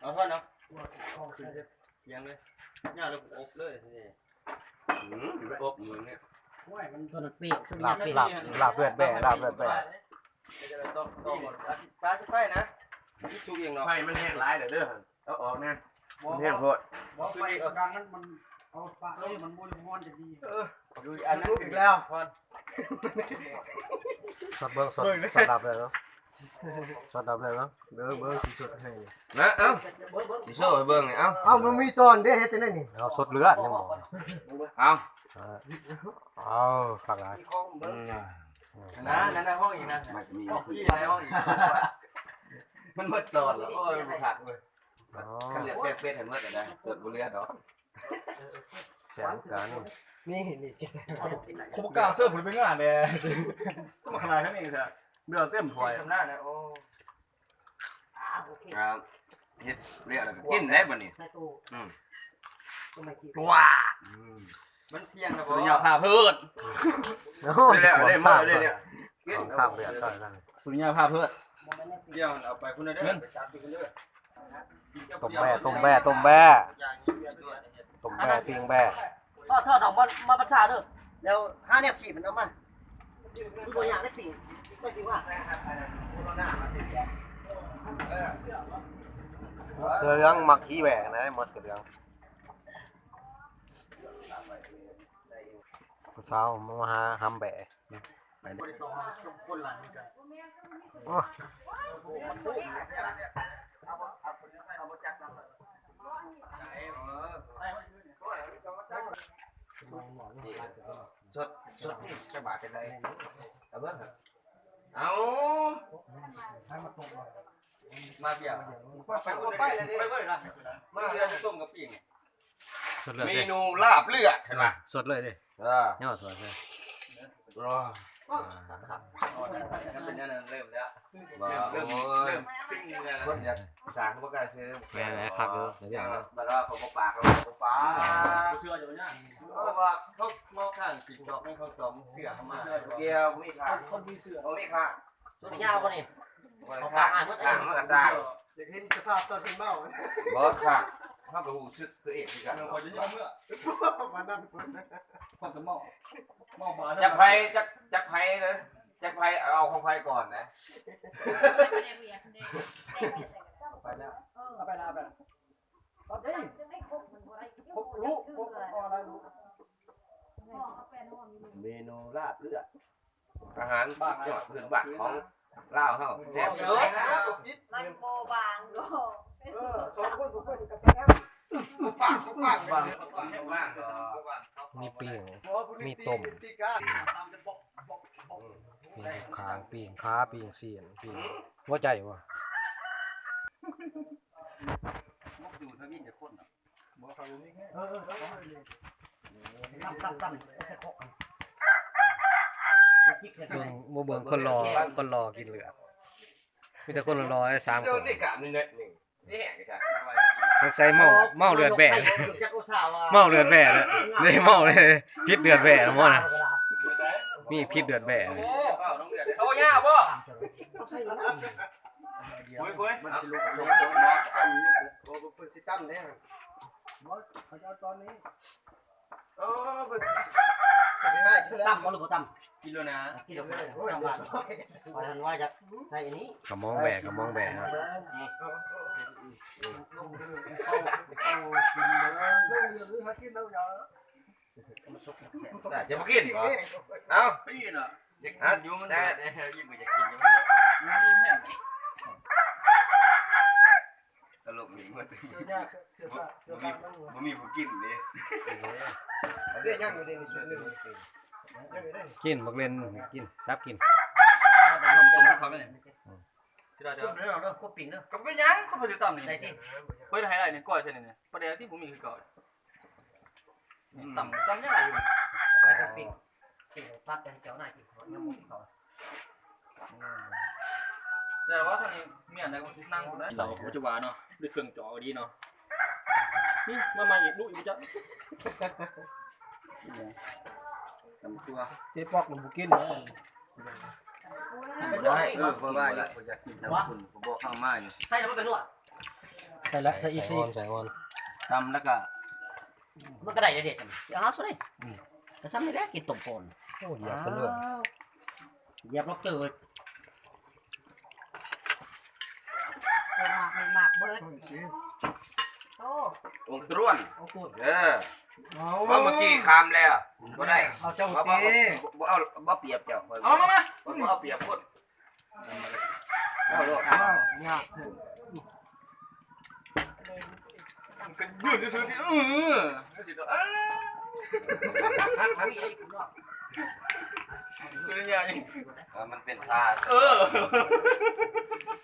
ເອົາທອດເນາະ ພຽງເລີຍ ຍາກແລ້ວ ອົບເລີຍ ອືມ ໄປອົບມື້ນີ້ ໂອ້ຍ ມັນ ໂຕນັ້ນເປະ ລາບ ລາບ ລາບເລືອດແບ້ ລາບເລືອດແບ້ ປາຊິໄຟນະ ມັນສຸກເອງເນາະ ໄຟມັນແຮງຫຼາຍເດີ ເອົາອອກນະ ມັນແຮງໂພດ ບໍ່ ໄຟກາງນັ້ນມັນ ເອົາປະເລີຍ ມັນບໍ່ໄດ້ຮ້ອນຈະດີ ເອີ ຢູ່ອັນນັ້ນອີກແລ້ວ ຊອດເບິ່ງ ຊອດ ຊອດດັບແລ້ວເນາະ ຊອດດັບແລ້ວເນາະ ເບິ່ງ ເບິ່ງຊິຊົດໃຫ້ນະ ເອົ້າ ຊິໂຊໃຫ້ເບິ່ງນີ້ ເອົ້າ ເອົ້າ ມັນມີຕອນເດ້ ເຮັດຈັ່ງໃດນີ້ ເອົາ ຊົດເລືອດຍັງບໍ່ ເອົາ ເອົາ ຄັກຫຼາຍ ນະ ນັ້ນນະ ຫ້ອງອີກນະ ມັນມີຫ້ອງອີກ ມັນໝົດຕອນແລ້ວ ໂອ້ຍ ບໍ່ຄັກເວີຍ ຄັນເລືອກແປງເປັດໃຫ້ໝົດນະ ຈົນບໍ່ເຫຼືອດອກ ແຊບກັນ ນີ້ ນີ້ ເຂົາບໍ່ກ້າເຊີນຜູ້ໃດໄປງານແດ່ ສະໝັກຂະໜາດແຄ່ນີ້ແທ້ ເຫຼືອເຕັມຖ້ວຍ ຊຳນານນະ ໂອ້ ອ່າ ເຮັດແລ້ວ ແລ້ວກໍກິນແລ້ວບັດນີ້ ອືມ ວ້າ ອືມ ມັນພຽງນະ ສຸລິຍາພາເພີດ ໂອ້ຍ ໄດ້ແລ້ວ ໄດ້ໝົດເລີຍ ກິນ ຄາບເລືອດ ສຸລິຍາພາເພີດ ພຽງ ເອົາໄປພຸ້ນເດີ ໄປຕັກຢູ່ພຸ້ນເດີ ຕົ້ມແບ້ ຕົ້ມແບ້ ຕົ້ມແບ້ ຕົ້ມແບ້ ປີ້ງແບ້ ທອດ ທອດອອກມາ ມາບັດຊາເດີ ແລ້ວຫາແນວຂີດມັນອອກມາ ຄືບໍ່ຢາກໄດ້ປີ້ງ ໄປປີ້ງວ່າ ເສືອເຫຼືອງມັກຂີ້ແບ້ນະ ໝໍເສືອເຫຼືອງ ຜູ້ສາວມາຫາຫຳແບ້ ໂອ້ ສົດ ສົດນີ້ຈັກບາດຈັ່ງໃດ ເອົາເບິ່ງ ເອົາ ມາບຽວ ໄປ ໄປເລີຍ ໄປເລີຍ ມາເລີຍ ຕົ້ມກັບປີ້ງ ສົດເລີຍ ເມນູລາບເລືອດ ເຫັນບໍ່ ສົດເລີຍເດ້ ເອີ ຍອດ ສົດເລີຍ ເປັນຫຍັງນັ້ນ ເລີ່ມແລ້ວ ບໍ່ ເລີ່ມ ໂອ້ຍ ເລີ່ມຊິງເມືອແລ້ວ ຄົນຢາກສ້າງບໍ່ກ້າຊື້ ແມ່ນແຫຼະ ຄັກຢູ່ ແມ່ນແຫຼະ ບັດວ່າເຂົາບໍ່ປາກ ເຂົາບໍ່ປາກ ບໍ່ເຊື່ອຢູ່ຫຍັງ ເພາະວ່າເຂົາເມົາຄ້າງ TikTok ໃນເຂົາຕ້ອງເຊື່ອເຂົາມາ ບໍ່ກ່ຽວ ບໍ່ມີຄ້າງ ຄົນມີເຊື່ອ ບໍ່ມີຄ້າງ ສຸດຍາວບໍ່ນີ້ ເອົາປາກໃຫ້ໝົດ ຂ້າງມັນກໍຕາຍ ຢາກເຫັນສະພາບຕອນເພິ່ນເມົາ ບໍ່ ຂ້າງ ເຮົາກໍຮູ້ສຶກຕົວເອງຄືກັນ ເອີ ຂ້ອຍຈະຍອມເມືອ ປານນັ້ນ ຂ້ອຍກໍເມົາ ເມົາບາ ຈັກໃຜ ຈັກ ຈັກໃຜເດີ ຈັກໃຜເອົາຂອງໃຜກ່ອນນະ ໄປແລ້ວ ເອົາໄປແລ້ວ ເອົາໄປແລ້ວ ເອົາໄປ ຄົບລູກ ຄົບພໍແລ້ວລູກ ເມນູລາບເລືອດ ອາຫານຍອດພື້ນບ້ານຂອງລາວເຮົາ ແຊບສຸດ ມັນບໍ່ບາງດອກ ເອີ ສອງຄົນ ຜູ້ຄົນກໍແຕ່ງງານ ປາກ ປາກ ບາງ ບາງດອກ ມີປີ້ງ ມີຕົ້ມ ປີ້ງຂ້າງ ປີ້ງຂາ ປີ້ງຊີ້ນ ປີ້ງຫົວໃຈບໍ່? ບໍ່ຢູ່ທຳອິດຈັກຄົນດອກ ບໍ່ ເຂົາບໍ່ມີແຮງ ເອີ ເອີ ເອີ ເບິ່ງ ບໍ່ເບິ່ງຄົນຫຼໍ່ ຄົນຫຼໍ່ກິນເລືອດ ມີແຕ່ຄົນຫຼໍ່ໆ ສາມຄົນ ສົງໄສເມົາ ເມົາເລືອດແບ້ ເມົາເລືອດແບ້ເລີຍ ເມົາເລີຍ ພິດເລືອດແບ້ໝໍນະ ມີພິດເລືອດແບ້ ໂອ້ ເອົາຍາບໍ່? ໂອ້ຍ ໂອ້ຍ ມັນຊິລຸກ ໂອ້ ເພິ່ນຊິຕຳເດ້ ບໍ່ ເຂົາຈະເອົາຕອນນີ້ ໂອ້ ເພິ່ນ ເພິ່ນຊິໃຫ້ເທື່ອລະ ຕຳບໍ່ ຫຼືບໍ່ຕຳ? ກິນແລ້ວນະ ກິນແລ້ວ ຕຳວ່າ ຂ້ອຍຫັ້ນວ່າຢາກໃສ່ອັນນີ້ ກະມອງແບ້ ກະມອງແບ້ເນາະ ຈະບໍ່ກິນບໍ່? ເອົາ ໄປກິນເນາະ ຢາກກິນຢູ່ ຕະຫຼົກນີ້ໝົດ ບໍ່ມີ ບໍ່ມີຜູ້ກິນເດ້ ເດ້ ຍັງຢູ່ເດ້ ຊຸດໜຶ່ງ ກິນ ບັກເຫຼັນ ກິນ ຈັບກິນ ຕົ້ມໆ ເຂົາແມ່ນ ຊິໄດ້ເດີ ຊຸດໜຶ່ງເດີ ຄົບປີ້ງເດີ ກໍເປັນຫຍັງ ຄົບໄປຕິດຕາມນີ້ ໄດ້ຕິ ເປີດໃຫ້ໄດ້ນີ້ ກ້ອຍໃສ່ນີ້ ປາແດກທີ່ບໍ່ມີຄືເກົ່າ ອືມ ຕຳ ຕຳຍັງຫຼາຍຢູ່ ໄປກັບປີ້ງ ປີ້ງຜັກ ແກງແຈ່ວໜ້າກິນ ຍັງບໍ່ກິນເຂົ້າ ອືມ ແຕ່ວ່າທາງນີ້ເມຍໃດກໍນັ່ງພຸ້ນນະ ເຮົາກໍຈະວ່າເນາະ ດ້ວຍເຄື່ອງຈໍກໍດີເນາະ ນີ້ ມາໃໝ່ອີກ ລຸອີກຈັກ ຕຳຕົວ ເຈປອກມັນບໍ່ກິນເນາະ ບໍ່ໄດ້ ເອີ ບໍ່ວ່າຢູ່ ຂ້ອຍຢາກກິນຕຳພຸ້ນ ຂ້ອຍບອກເຂົາມາຢູ່ ໃສ່ແລ້ວບໍ່ໄປລວກ ໃສ່ລະ ໃສ່ອີກ ໃສ່ ໃສ່ ອີກ ໃສ່ອ່ອນ ຕຳແລ້ວກໍ ມັນກໍໄດ້ເດ້ ຊິເອົາເທົ່າໃດ ອືມ ກໍຊ່ຳນີ້ແຫຼະ ກິນຕົ້ມກ່ອນ ໂອ້ ຢຽບເພິ່ນເລີຍ ຢຽບລັອບເຕີເວີຍ ເອີ ມາກ ມາກ ເບິດ ໂອ້ ອົງຕຣວນ ເອີ ເອົາ ເມື່ອກີ້ຄາມແລ້ວ ບໍ່ໄດ້ ເອົາເຈົ້າ ບໍ່ ບໍ່ ບໍ່ເອົາ ບໍ່ປຽບເຈົ້າ ເອົາມາ ມາ ບໍ່ເອົາປຽບຄົນ ເອົາໂລດ ຍາກ ຢືນຊື່ໆ ເອີ ເອີ ມັນເປັນທ່າ ເອີ.